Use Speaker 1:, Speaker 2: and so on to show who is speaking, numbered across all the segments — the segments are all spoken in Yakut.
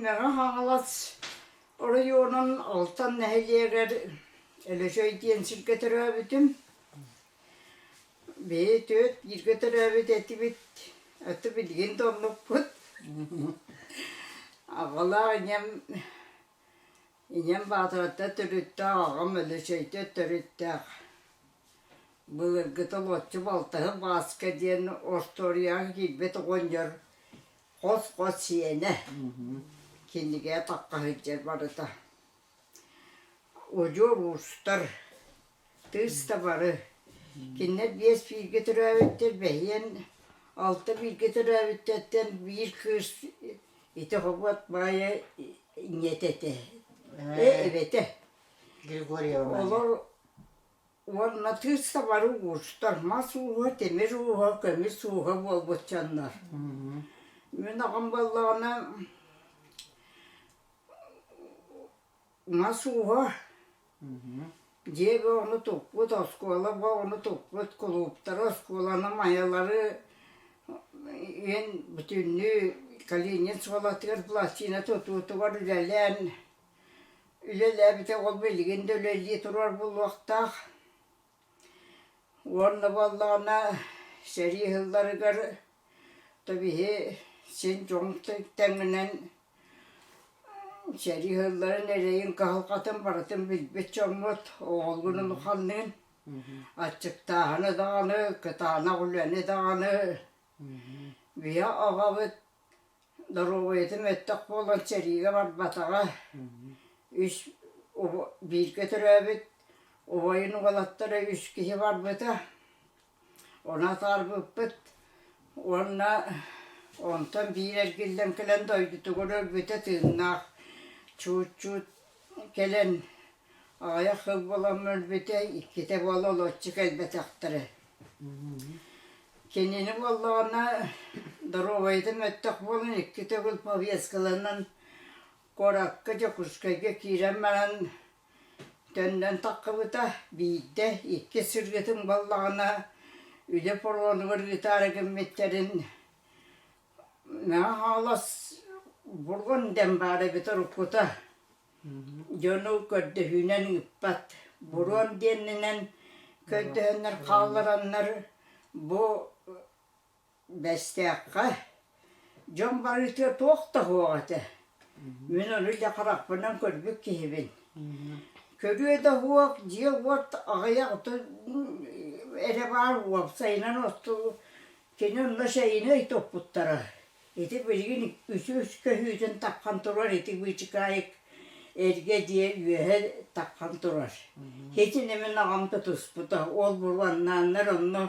Speaker 1: Мэҥэ Хаҥалас оройуонун Алтан нэһилиэгэр Өлөчөй диэн сиргэ төрөөбүтүм. Биһи түөрт бииргэ төрөөбүт этибит, аты билигин да оннукпут. Аҕалаах ийэм ийэм Баатараттан төрүттээх, аҕам Өлөчөйтөн төрүттээх. Былыргыта олоччу балтаһы Бааска диэн остуоруйаҕа киирбит оҕонньор хос-хос сиэнэ кинигэ тахха сылдьар барыта. Удьуор уустар, тыыс да бары. Кинилэр биэс бииргэ төрөөбүттэр, бэһиэн алта бииргэ төрөөбүттэртэн биир кыыс ити Хобуот баайа ийэтэ этэ, э эбэтэ.
Speaker 2: Григорьева Мария.
Speaker 1: Олор Уонна тыыс да бары уустар, мас ууһа, тимир ууһа, көмүс ууһа буолбут дьоннор. Мин аҕам буоллаҕына мас ууһа, дьиэ бөҕөнү туппут, оскуола бөҕөнү туппут, кулууптары, оскуоланы, майалары үөн бүтүннүү Калинин суолатыгар пластина тутуутугар үлэлээн Үлэлээбитэ ол билигин да үлэлии турар буолуохтаах. Уонна буоллаҕына сэрии сылларыгар то биһи син дьон тэҥинэн сэрии сылларын эрэйин кыһалҕатын барытын билбит дьоммут оҕолуун улаханныын аччыктааһыны даҕаны, кытаанах үлэни даҕаны биһи аҕабыт Доруобуйатын мөлтөх буолан сэриигэ барбатаҕа. Үс бииргэ төрөөбүт убайын уолаттара үс киһи барбыта. Ону атаарбыппыт уонна онтон биир эргиллэн кэлэн дойдутугар өлбүтэ тыыннаах чуут-чуут кэлэн аҕыйах сыл буолан өлбүтэ, иккитэ буола олоччу кэлбэтэхтэрэ. Кинини буоллаҕына доруобуйата мөлтөх буолан икки төгүл повесткаланан куоракка Дьокуускайга киирэн баран төннөн таххыбыта. Биирдэ икки сырыытын буоллаҕына үлэ поруонугар ыытаары гыммыттарын Мэҥэ Хаҥалас бургун диэн баар эбит уруккута. Дьону көрдөһүүнэн ыыппат. Буруон диэнинэн көрдөһөннөр хааллараннар бу Бэстээххэ дьон барыытыгар туох да суох этэ. Мин ону дьэ харахпынан көрбүт киһибин. Көрүө да суох, дьиэ-уот аҕыйах эрэ баар уопсайынан остуол Кини онно чэйини ыйытыппыттара. Ити билигин үсүс көһүүтүн таххан турар ити быычыкаайык эргэ дьиэ үөһэ таххан турар. Итини мин аҕам тутуспута. Ол буруоннааннар онно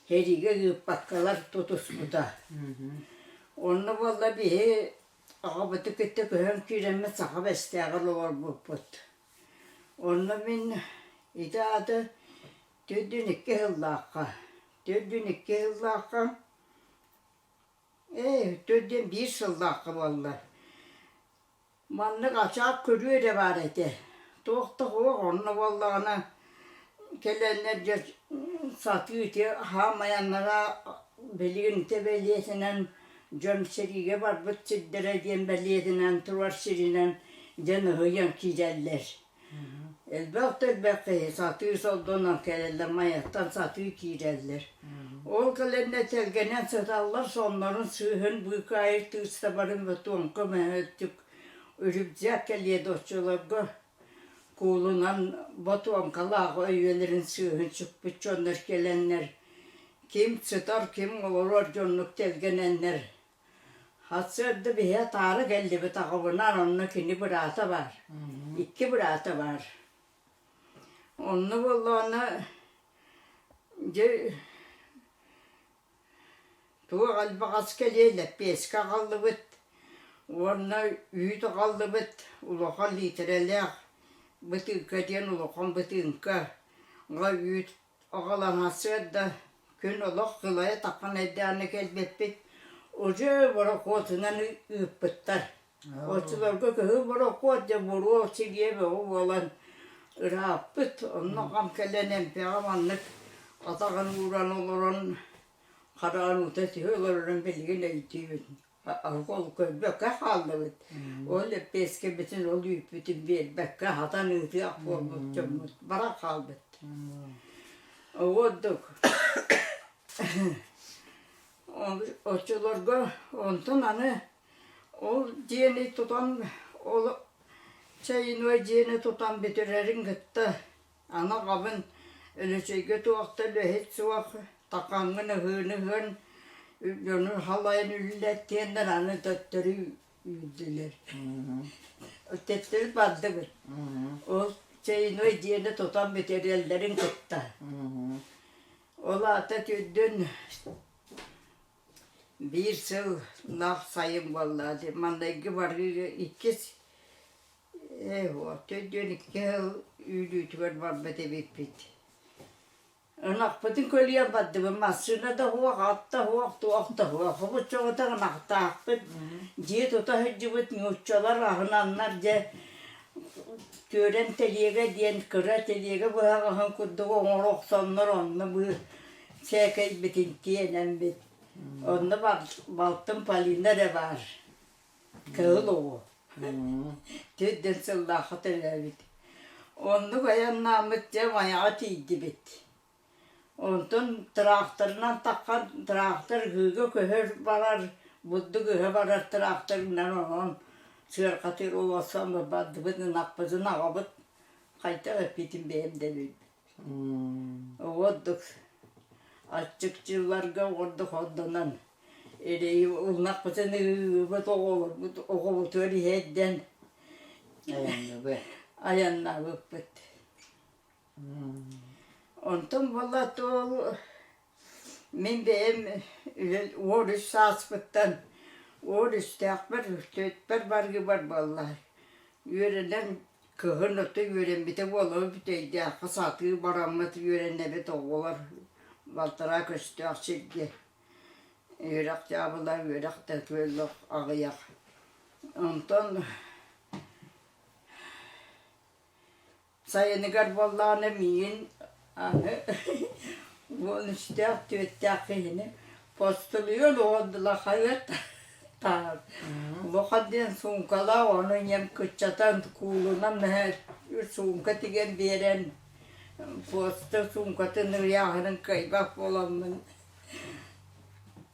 Speaker 1: сэриигэ ыыппаккалар тутуспута. Онно буолла биһи аҕабыты кытта көһөн киирэммит саха бэстээҕэр олорбуппут. Онно мин ити аата 42 сыллаахха 42 сыллаахха ээ 41 сыллаахха буолла. Маннык ачаах күрүө эрэ баар этэ. Туох да суох онно буоллаҕына кэлэннэр дьэ сатыы ити хаамайаннара билигин ити бэлиэтинэн дьон сэриигэ барбыт сирдэрэ диэн бэлиэтинэн турар сиринэн дьэ ныһыйан киирэллэр. Элбэх да элбэх киһи сатыы сордонон кэлэллэр, Майаттан сатыы киирэллэр. Ол кэлэннэр тэлгэнэн сыталлар, соннорун сыыһын быыкаайык тыыстабарын ботуоҥка мөһөөттүк үрүкдьээк кэлиэ да оччолорго куулунан ботуоҥкалаах өйүөлэрин сыыһын сүкпүт дьоннор кэлэннэр ким сытар, ким олорор дьоннук тэлгэнэннэр Сарсыарда биһи атаара кэллибит аҕабынаан онно кини быраата баар, икки быраата баар. Онно буоллаҕына дьэ туох элбэх ас кэлиэй лэппиэскэ аҕаллыбыт уонна үүт аҕаллыбыт улахан лиитирэлээх бытыылка диэн улахан бытыыҥка үүт Аҕалаҥасыар да күн олох кылайа таххан эрдэҕинэ кэлбиппит, уже борокуотунан ыыппыттар. Оччолорго кыһыл борокуот дьэ буруо силиэ бөҕө буолан ырааппыт. Онно хам кэлэн эмпэҕэ маннык атаҕын ууран олорон хараҕын уута түһэ олорорун билигин өйдүүбүн. Ол көрбөккө хааллыбыт. Ол лэппиэскэбитин, ол үүппүтүн биэрбэккэ хатан ыытыах буолбут дьоммут баран хаалбыт. Ордук оччолорго онтон аны ол дьиэни тутан ол чайной дьиэни тутан бүтэрэрин кытта аны аҕабын Өлөчөйгө туох да үлэһит суох такаҥҥын ыһыыны ыһан дьону халайан үллэттиэннэр аны төттөрү үүрдүлэр. Төттөрү бардыбыт. Ол чайной дьиэни тутан бүтэрэллэрин кытта. Ол аата түрдүн биир сыл лаах сайын буолла маҥнайгы барыыга иккис ээ төрдүөн икки сыл үүнүүтүгэр барбыт эбиппит. Ынахпытын көлүйэн бардыбыт массыына да суох, ат да суох, туох да суох. Хобуччоҕута ынахтаахпыт, дьиэ тута сылдьыбыт нууччалар аһынаннар дьэ түөрэн тэлиэгэ диэн кыра тэлиэгэ быһаҕаһын курдук оҥоро охсоннор онно быы сээкэйбитин тиэнэммит. Онно балтым Полина эрэ баар. Кыһыл оҕо. Төрдүн сыллаахха төрөөбүт. Оннук айаннааммыт дьэ Майаҕа тиийдибит. Онтон тыраахтарынан таххан тыраахтар ыһыыга көһөр барар, бурдук ыһа барар тыраахтарынан онон сыарҕатыгар олорсон бардыбыт, ынахпытын аҕабыт хайдах эппитин бэйэм да билбэппин. Ордук аччык дьылларга ордук ордонон эрэйи ынахпытын ыыбыт оҕолорбут оҕобутугар иһэрдэн айаннаабыппыт. Онтон буолла ол мин бэйэм 13 сааспыттан 13-тээхпэр төртпэр баргыбар буолла үөрэнэн кыһын ото үөрэммитэ буолабыт бүтэйдээххэ сатыы бараммыт үөрэнэбит оҕолор балтараа көстөөх сиргэ үөрэх дьаабыла үөрэх да күөл аҕыйах онтон Сайыныгар буоллаҕына миигин аны 13-тээх түөртээх киһини постулуйан оҕордулар хайыат таһар. Улахан диэн суумкалаах ону ийэм кыччатан куулунан наһаа суумка тигэн биэрэн поста суумкатын ыйааһынын кыайбат буоламмын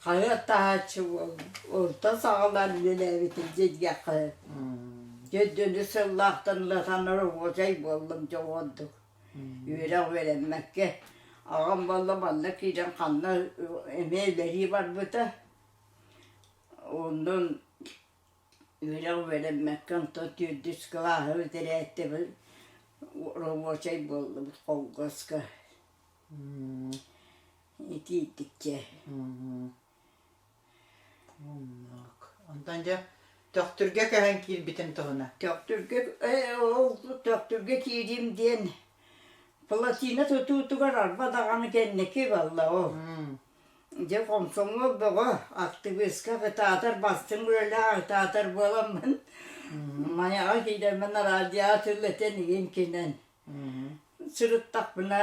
Speaker 1: Хаһыат таһааччы буоллум. Онтон саҕалаан үлэлээбитим дьиэҕэ. Дьөддөнү сыллаахтан ылатаннар оһуочай буоллум дьэ ордук. Үөрэх үөрэммэккэ. Аҕам буолла манна киирэн ханна эмиэ үлэлии барбыта. Онон үөрэх үөрэммэккэ онтон төрдүс кылааһы бүтэрээттибин рабочай буоллубут холкуоска. Итиитикчэ.
Speaker 2: Оннук. Онтон дьэ Төхтүргэ көһөн киирбитин туһуна.
Speaker 1: Төхтүргэ ол Төхтүргэ киириим диэн плотина тутуутугар арба даҕаны кэнники балла ол. Дьэ комсомол бөҕө актыбыыска кытаатар бастыҥ үлэлээх кытаатар буоламмын Майаҕа киирэммин радиоҕа тыл этэн игин кинэн Сырыттахпына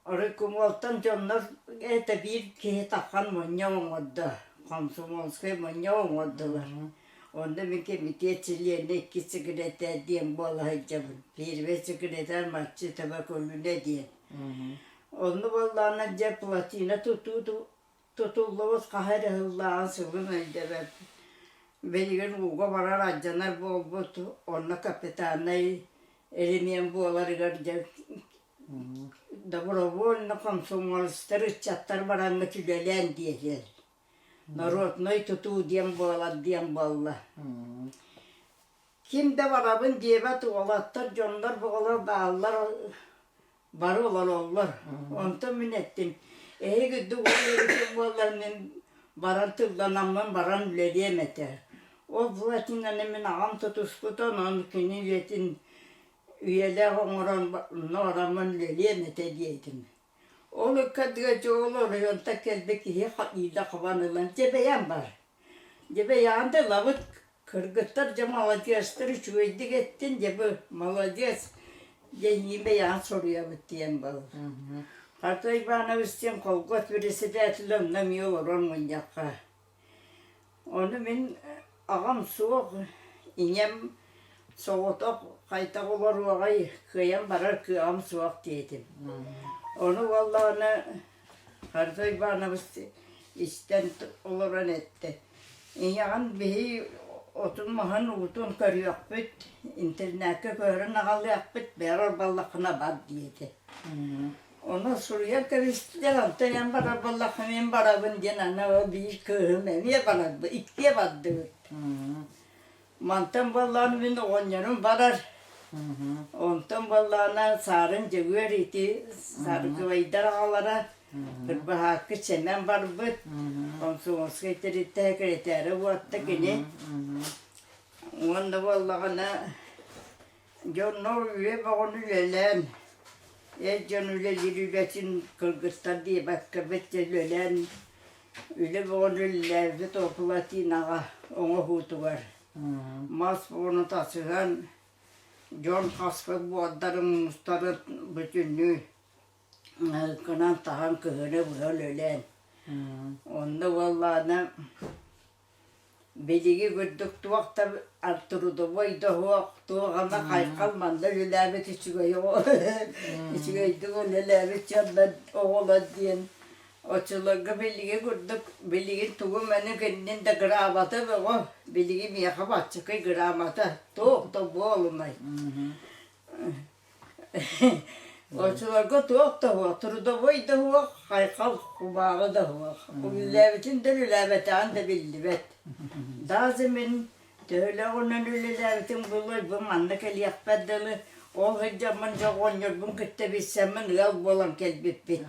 Speaker 1: Рыкумуолтан дьоннор это биир киһи таххан мунньах оҥордо, комсомольскай мунньах оҥордулар. Онно мин кэмитиэт чилиэнэ икки секретарь диэн буола сылдьабын. Первый секретарь Маччытова Көлүнэ диэн. Онно буоллаҕына дьэ плотина тутуу тутуллубут хаһа эрэ сыллааҕын сылын өйдөбөппүн. Билигин ууга барар алдьанар буолбут, онно капитальнай элимиэн буоларыгар дьэ добровольно комсомолецтар ыччаттар бараҥҥыт үлэлээн диэтилэр. Народнай тутуу диэн буолар диэн буолла. Ким да барабын диэбэт уолаттар, дьоннор оҕолор бааллар бары олороллор. Онтон мин эттим, эһиги үрдүк уол эбитим буоллар мин баран тылланаммын баран үлэлиэм этэ. Ол плотинаны мин аҕам тутуспута, онон кини үлэтин үйэлээх оҥорон онно бараммын үлэлиэм этэ диэтим. Ол ыккардыгар дьэ ол оройуонтан кэлбит киһи иилэ хабан ылан дьэ бэйэм бар. Дьэ бэйэҕин да ылабыт Кыргыттар дьэ маладьыастар үчүгэйдик эттин дьэ бу молодец дьэ бэйэҕин суруйабыт диэн буолла. Хартай Иванович диэн колгот председателэ онно эмиэ олорор мунньахха. Ону мин аҕам суох, ийэм соҕотох хайдах олоруоҕай, кыайан барар кыаҕым суох диэтим. Ону буоллаҕына Харысой Иванович истэн олорон эттэ: «Ийэҕин биһи отун-маһын уутун көрүөхпүт, интернакка көһөрөн аҕалыахпыт, бэйэҕэр баллаххына бар» диэтэ. Ону суруйан кэбистилэр, онтон эн барар буоллаххына мин барабын диэн аны ол биир кыыһым эмиэ барарбыт, иккиэ бардыбыт. Мантан буоллаҕына мин оҕонньорум барар, онтон буоллаҕына Саарын Дьөгүөр ити Саргыбайдар аҕалара Кырбаһаакка Сэмэн барбыт, Комсомольскай тэрилтэ сэкирэтээрэ уотта кини. Уонна буоллаҕына Дьоннор үйэ бөҕөнү үлэлээн, эр дьон үлэлиир үлэтин кыргыттар диэбэккэбит дьэ үлэлээн, үлэ бөҕөнү үлэлээбит ол плотинаҕа оҥоһуутугар мас буону тасыһан, дьон хаспыт буордарын муустарын бүтүннүү гынан таһан кыһыны быһа үлэлээн. Онно буоллаҕына Билиги курдук туох да трудовой да суох, туох эмэ хайхал манна үлэлээбит үчүгэй үчүгэйдик үлэлээбит дьоннор оҕолор диэн оччолорго билиги курдук билигин тугу эмэни кэннин да грамота бөҕө билиги миэхэ баччакый грамота туох да буолумай Оччолорго туох да суох, трудовой да суох, хайхал кумааҕы да суох. Үлэлээбитин да үлэлээбэтэҕин да биллибэт. Даже мин төһөлөөҕүнэн үлэлээбитим буолуой, бу манна кэлиэхпэр дылы, ол сылдьаммын дьэ оҕонньорбун кытта билсэммин ыал буолан кэлбиппит.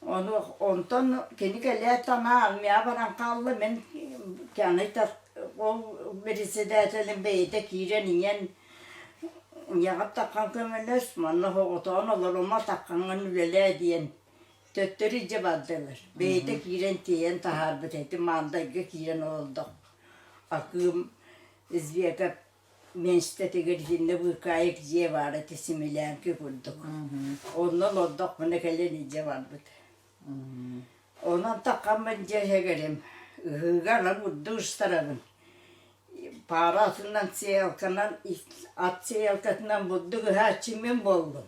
Speaker 1: Ону онтон кини кэлээт анаа армияҕа баран хаалла, мин аны ол председателим бэйэтэ киирэн ийэн ийэҕэр таххан көмөлөс, манна соҕотоҕун олорума таххаҥҥын үлэлээ диэн төттөрү илдьэ бардылар. Бэйэтэ киирэн тиэйэн таһаарбыт этим, Маандайга киирэн олордох. Акыым Извеков Миэстэтигэр итиннэ быыкаайык дьиэ баара ити симилээҥки курдук. Онно олордохпуна кэлэн илдьэ барбыт. Онон таххаммын дьэ иһэгэрим, ыһыыга ылан урдуу ыстарабын. Паара атынан сеялканан ат сеялкатынан бурдук ыһааччы мин буоллум.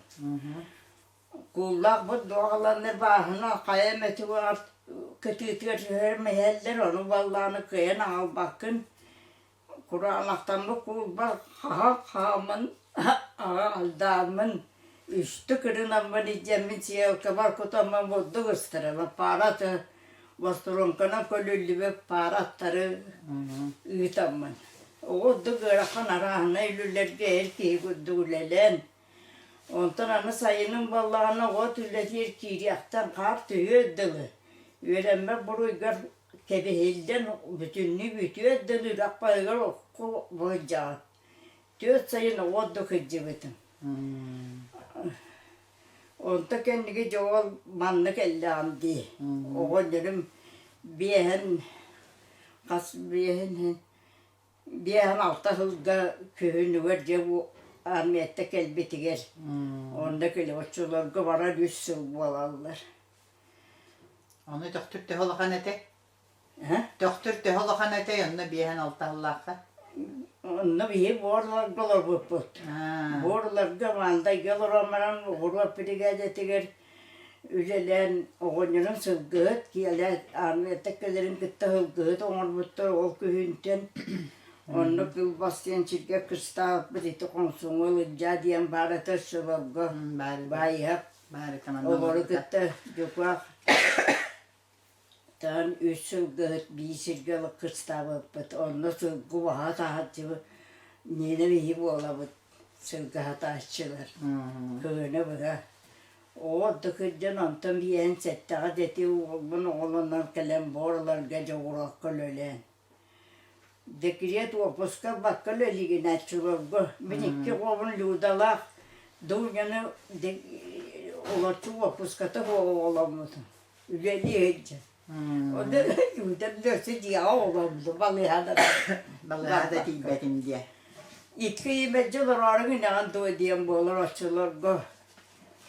Speaker 1: Кууллаах бурдук бааһына хайа эмэтик кытыытыгар түһэр мэһэллэр, ону баллааны кыайан аҕалбаккын Кураанахтаммыт куулбар хаһан-хаһаммын аҕалдааммын, үстэ кырынаммын илдьэммин сиэлкэбэр кутаммын бурдук ыстарабын, паара аты босторуоҥканан көлүллүбүт паара аттары ыытаммын. Оҕо ордук ыарахан арааһынай үлэлэргэ эр киһи курдук үлэлээн, онтон аны сайынын буоллаҕына оҕо үлэтигэр киириэхтэн хаар түһүөр дылы, үөрэммэт буруйгар Кэбиһиллэн бүтүннүү бүтүөр дылы үрэх баһыгар окко сылдьаҕын. Түөрт сайын оҕо ордук сылдьыбытым. Онто кэнники дьэ ол манна кэллэҕим дии. Оҕонньорум биэһэн хас биэһин 56 сылга күһүнүгэр дьэ бу армияттан кэлбитигэр онно кэлэ оччолорго барар үс сыл буолаллар.
Speaker 2: Ону Төхтүр төһө улахан этэй? Төхтүр төһө улахан этэй онно биэһэн алта сыллаахха?
Speaker 1: Онно биһи буорларга олорбуппут. Буорларга Маандайга олорон баран оҕуруот биригээдэтигэр үлэлээн оҕонньорум сылгыһыт, киэлэ армияттан кэлэрин кытта сылгыһыт оҥорбуттар ол күһүнтэн онно Кылбас диэн сиргэ кыстаабыппыт ити Хоҥсуҥу Ылдьаа диэн баар этэ оччолорго баайыһап Олору кытта дьукаах таһан үс сылгыһыт биир сиргэ кыстаабыппыт. Онно сылгы убаһа таһааччыбыт Нина биһи буолабыт сылгы хатааччылар. Кыһыны быһа. Оҕо да кырдьан онтон биэһин сэттэҕэ дэти уолбун оҕолонон кэлэн буораларга дьоҕуруокка үлэлээн. Декрет уоппуска ылбакка үлэлиигинээччилэргэ мин икки оҕобун Людалаах Дуняны олорчу уоппуската оҕоломмутум. Үлэлии сылдьан. Онно Люда өссө дьиэҕэ оҕоломмутум балыыһада
Speaker 2: Балыыһада тиийбэтим диэ.
Speaker 1: Икки ый мэлдьи олороору гынаҕын дуо диэн буолар оччолорго.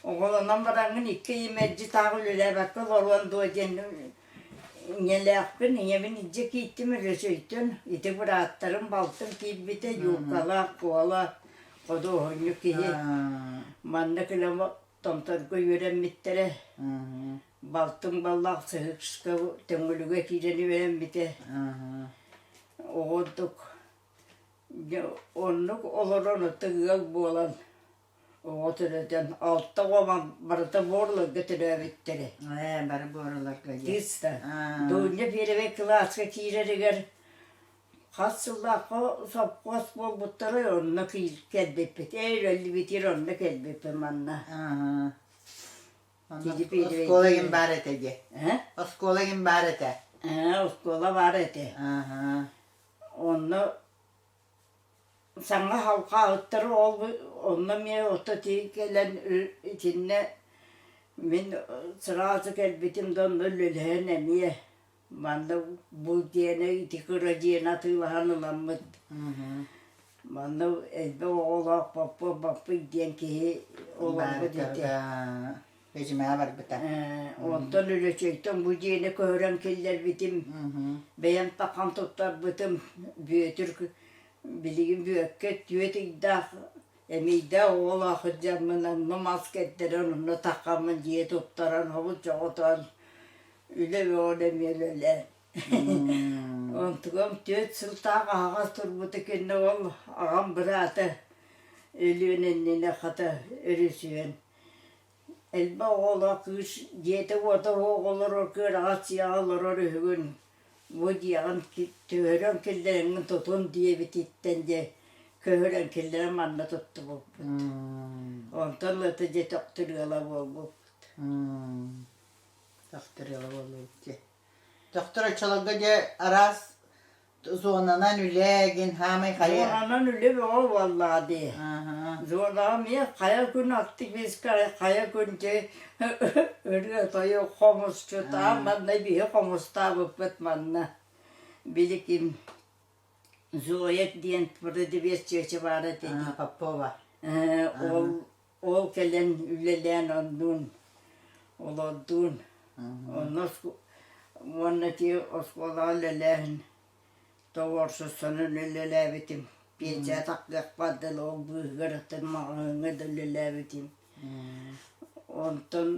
Speaker 1: Оҕолонон бараҥҥын икки ый мэлдьи таах үлэлээбэккэ олоруон дуо диэн. Ийэлээхпин, ийэбин илдьэ кииртим Өлөчөйтөн, ити бырааттарым, балтым киирбитэ, Юркалаах, Куола, худуоһунньук киһи. Манна кэлэн Томторго үөрэммиттэрэ. Балтым баллаах Сыһыкска Төҥүлүгэ киирэн үөрэммитэ. Оҕордук оннук олорон ытык ыал буолан оҕо төрөтөн алта оҕо барыта буорларга төрөөбүттэрэ.
Speaker 2: Ээ, бары буорларга дии.
Speaker 1: Тыыста. Дуня первый кылааска киирэригэр хас сыллаахха сопхуос буолбуттара онно кэлбиппит. Эй, өллүбүтүр онно кэлбиппит манна.
Speaker 2: Оскуола игин баар этэ дии. Оскуола игин баар этэ.
Speaker 1: Ээ, оскуола баар этэ. Онно Саҥа халҕаһыттары ол онно эмиэ ото тиий кэлэн итиннэ мин сразу кэлбитим да онно үлэлэһэн эмиэ манна бу дьиэни ити кыра дьиэни атыылаһан ыламмыт манна элбэх оҕолоох Поппуоп Баппый диэн киһи олорбут этэ.
Speaker 2: Бэдьимэҕэ барбыта.
Speaker 1: Онтон Өлөчөйтөн бу дьиэни көһөрөн киллэрбитим, бэйэм тахан туттарбытым. Бүөтүр билигин Бүөккэ түөрт ыйдаах эмиийдээх оҕолоох сылдьаммын онно мас кэрдэрэн, онно таххаммын дьиэ туттаран, хобут-чоҕотоон үлэ бөҕөнү эмиэ үлэлээн. Онтугам түөрт сылтаах аһаҕас турбута кэннэ ол аҕам быраата өлүөн иннинэ хата өрүсүһэн Элбэх оҕолоох кыыс дьиэтэ-уота суох олорор кыараҕас дьиэҕэ олорор үһүгүн, бу дьиэҕин төһөрөн киллэрэҥҥин тутун диэбититтэн дьэ көһөрөн киллэрэн манна туттубуппут. Онтон ылата дьэ төхтүр ыала буолбуппут.
Speaker 2: Төхтүр ыала буоллубут дьэ. Төхтүр оччолорго дьэ араас Зонанан үлэ гин хаамай хайа
Speaker 1: Зонанан үлэ бөҕө буоллаҕа дии. Зонаҕа эмиэ хайа күн активистка хайа күн дьэ ырыа-тойук хомусчутаан манна биһи хомустаабыппыт манна. Били ким Зоя диэн продавец чүөчэ баара этэ дии.
Speaker 2: Попова.
Speaker 1: Ол Ол кэлэн үлэлээн оннуун олордуун онно уонна ити оскуолаҕа үлэлээһин товорсуссанан үлэлээбитим пенсия тахсыахпар дылы ол быыһыгар атын маҕаһыыҥҥа да үлэлээбитим онтон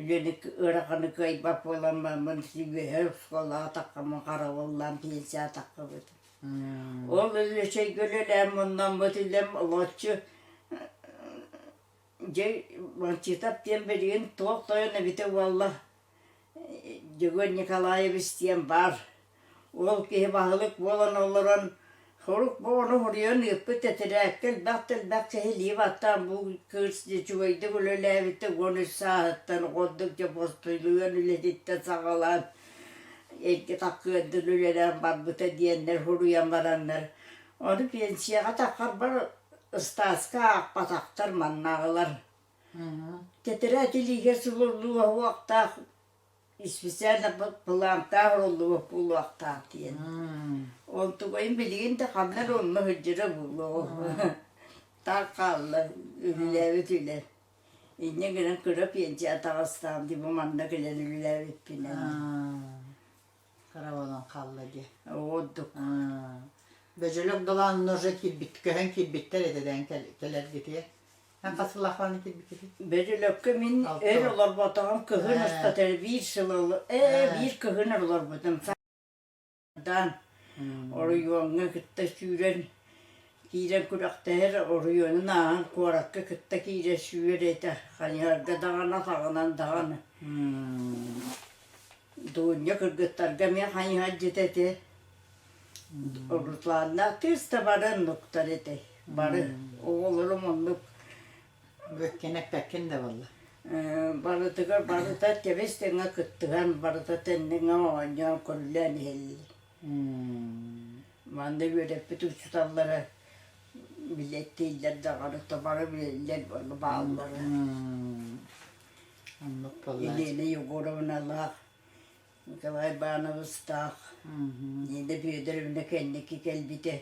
Speaker 1: үлэни ыараханы кыайбат буолан бараммын үөһэ оскуолаҕа таххаммын харабыллаан пенсия таххыбытым Ол Өлөчөйгө үлэлээн муннаммыт үлэм олоччу дьэ Манчитов диэн билигин туох тойон эбитэ буолла Дьөгүөр Николаевич диэн баар. Ол киһи баһылык буолан олорон сорук бөҕөнү суруйан ыыппыт тэтэрээккэ элбэх да элбэх киһи илии баттаан бу кыыс үчүгэйдик үлэлээбитэ 13 сааһыттан ордук дьэ бостуйан үлэтиттэн саҕалаан эргэ таккыардын үлэлээн барбыта диэннэр суруйан бараннар, ону пенсияҕа таххарбар ыстааска аахпатахтар маннааҕылар. Тэтэрээт илиигэ сулуллуохтаах специально плантаах уруллубут буолуохтаах диэн. Онтугайым билигин да ханна эрэ онно сылдьара буолуо. Таах хаалла үлэлээбит үлэ. Инньэ гынан кыра пенсия таҕыстаҕым дии бу манна кэлэн үлэлээбиппинэн.
Speaker 2: Кыра буолан хаалла дии.
Speaker 1: Ордук.
Speaker 2: Бөдьөлөк долаанна уже киирбит, көһөн киирбиттэр этэ кэлэргитигэр. Эн хас сыллаахпын киирбиккитий?
Speaker 1: Бөдьөлөккө мин өр олорботоҕум кыһын устата биир сыл ээ биир кыһын олорбутум. Даан оройуоҥҥа кытта сүүрэн киирэн күрэхтэһэр оройуонун ааһан куоракка кытта киирэ сүүрэр этэ хайыһарга даҕаны атаҕынан даҕаны Дуунньа кыргыттарга эмиэ хайыһардьыт этэ Русланнаах тыыс да бары оннуктар этэ бары оҕолорум оннук
Speaker 2: Бүккэн эппэккин да буолла.
Speaker 1: Барытыгар барыта тэбис-тэҥҥэ кыттыһан, барыта тэҥҥэ оонньоон, көрүлээн иһэллэр. Манна үөрэппит учууталлара билэттииллэр даҕаны, бары билэллэр бааллара.
Speaker 2: Оннук буолла.
Speaker 1: Елена Егоровналаах, Николай Ивановичтаах, Нина Федоровна кэнники кэлбитэ.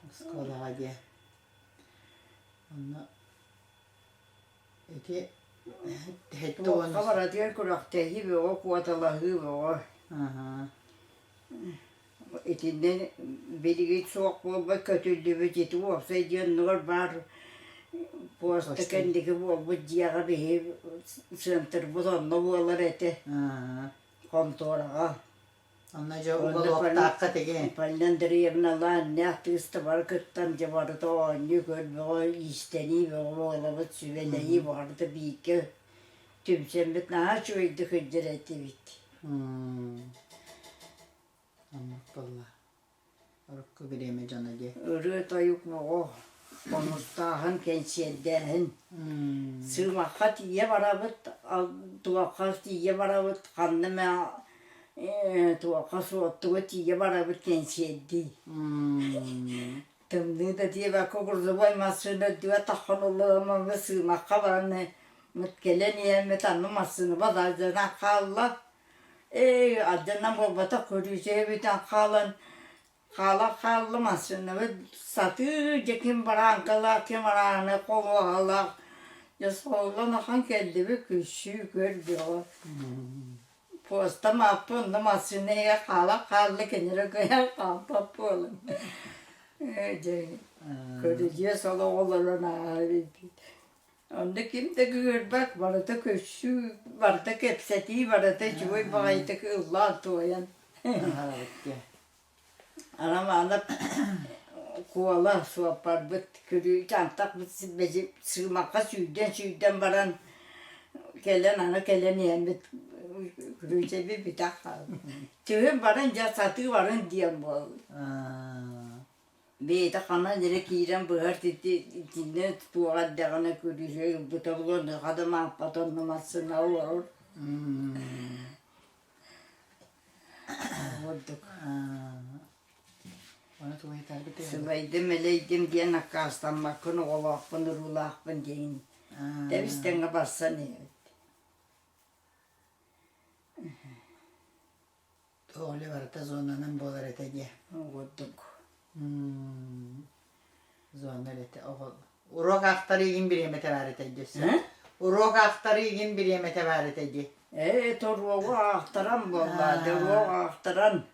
Speaker 2: Оскуолаҕа диэ. Онно ити Сэттэ уон
Speaker 1: Туохха барытыгар күрэхтэһии бөҕө, куоталаһыы бөҕө. Итиннэ билигин суох буолбат көтүллүбүт ити уопсай дьиэ оннугар баар пуоста кэнники буолбут дьиэҕэ биһи центрбыт онно буолар этэ хонтуораҕа.
Speaker 2: Онно дьэ уголоктаахха тиги.
Speaker 1: Полина Андреевналаан тыыста бары кыттан дьэ барыта оонньуу көр бөҕө, иистэнии бөҕө буолабыт, сүбэлэһии барыта бииргэ түмсэммит наһаа үчүгэйдик сылдьар этибит.
Speaker 2: Оннук буолла. Урукку бириэмэ дьоно дии.
Speaker 1: Ырыа-тойук бөҕө, хомустааһын, кэнсиэрдээһин. Сыымахха тиийэ барабыт, туохха тиийэ барабыт, ханна эмэ туохха Суоттуга тиийэ барабыт кэнсиэрдии. Тымныы да диэбэккэ грузовой массыына үрдүгэр таххан ылла Сыымахха баран кэлэн иһэммит аны массыынабыт алдьанан хаалла. Ээ, алдьанан буолбатах, көрүүчэһэ бүтэн хаалан, хаалан хаалла массыынабыт сатыы дьэ ким барааҥкалаах, ким арааны холуоһалаах дьэ соһуллан ахан кэллибит күлсүү көр бөҕө. Пуоста Мааппа онно массыына иһигэр хаалан хаалла кинилэр кыайан хаалбат буолан. Ээ дьэ көрүдьүөс олох олорон ааһар эбиппит. Онно ким да кыыһырбат, барыта көссүү, барыта кэпсэтии, барыта үчүгэй баҕайытык ыллаан-туойан. Арамаанап Куола суоппарбыт күрүүтэ антах сыымахха сүүрдэн-сүүрдэн баран кэлэн аны кэлэн иһэммит күрүүчэбит бүтэх хаалбыт. Түһүн баран дьэ сатыы баран диэн буолла. Бэйэтэ ханан эрэ киирэн быһар итиннэ туох эрдэҕинэ күрүүчэ ылбыта буолуо, хада мааппата онно массыына олорор. Ордук Сылайдым, элэйдим диэн аккаастаммаккын, оҕолоохпун, уруулаахпын диэн тэбис-тэҥҥэ барсан иһэбит.
Speaker 2: Тоҕо барыта зонанан буолар этэ диэ.
Speaker 1: Ордук.
Speaker 2: Зона этэ оҕо Уруок аахтарыы игин бириэмэтэ баар этэ дии өссө. Уруок аахтарыы игин бириэмэтэ баар этэ дии.
Speaker 1: Ээ, торуогу аахтаран буолла, доруок аахтаран.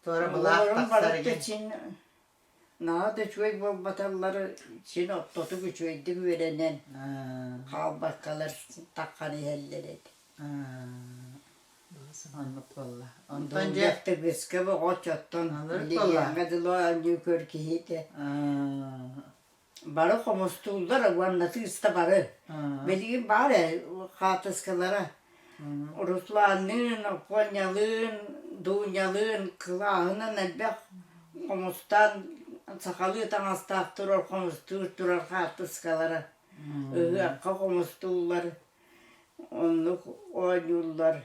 Speaker 2: Туора былаах
Speaker 1: Оҕолорум
Speaker 2: тахсар
Speaker 1: барыта
Speaker 2: игин.
Speaker 1: син наһаа да үчүгэй буолбаталлар, син оттотук үчүгэйдик үөрэнэн хаалбаккалар таххан иһэллэр этэ.
Speaker 2: Оннук буолла. Онтон дьэ
Speaker 1: Тыгыска оҕочоттон билигиҥҥэ дылы оонньуу көр киһитэ. Бары хомустууллар уонна сыыста бары. Билигин баар ээ хаартыскалара. Русланныын, Оппуонньалыын, Дуунньалыын кылааһынан элбэх хомустаан сахалыы таҥастаах турар хомустуур турар хаартыскалара. Ыһыахха хомустууллар. Оннук оонньууллар.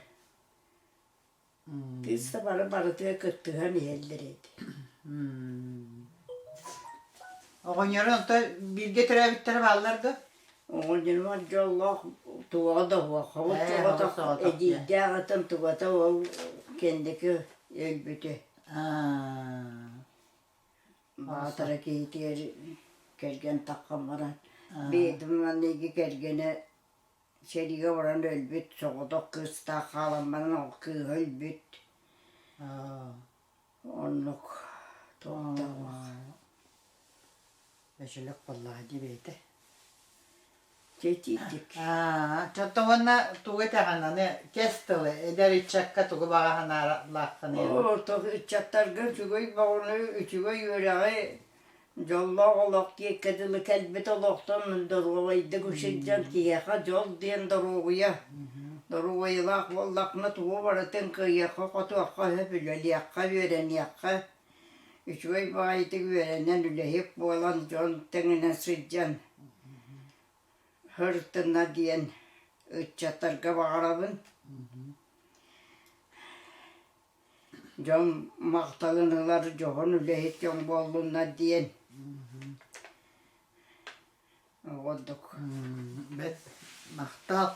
Speaker 1: Кыыс да бары барытыгар кыттыһан иһэллэр этэ.
Speaker 2: Оҕонньоро онто бииргэ төрөөбүттэрэ бааллар да?
Speaker 1: Оҕонньорум дьоллоох туоҕа да суох, хобут туоҕата эдьиийдээх ытым тугата ол кэнники өлбүтэ. Баатара киһитигэр кэргэн таххан баран, бэйэтин маныгы кэргэнэ Сэриигэ баран өлбүт, соҕотох кыыстаах хаалан баран ол кыыһа өлбүт. Оннук туохтаах
Speaker 2: Бөчөлөк буоллаҕа дии бэйэтэ.
Speaker 1: Тиэтиитик.
Speaker 2: Чотто уонна тугу этэҕин аны кэс тылы эдэр ыччакка тугу баҕа санаалааххыный?
Speaker 1: Ыччаттарга үчүгэй баҕаны, үчүгэй үөрэҕи Дьоллоох олох диэккэ дылы кэлбит олохтон доруобайдык сылдьан киһиэхэ дьол диэн доруобуйа. Доруобуйалаах буоллаххына тугу барытын кыайыахха-хотуохха сөп, үлэлиэххэ, үөрэниэххэ. Үчүгэй баҕайытык үөрэнэн үлэһит буолан дьон тэҥинэн сылдьан сырытына диэн ыччаттарга баҕарабын. Дьон махталын ылар дьоһун үлэһит дьон буоллуннар диэн ордук
Speaker 2: Бэт махтал.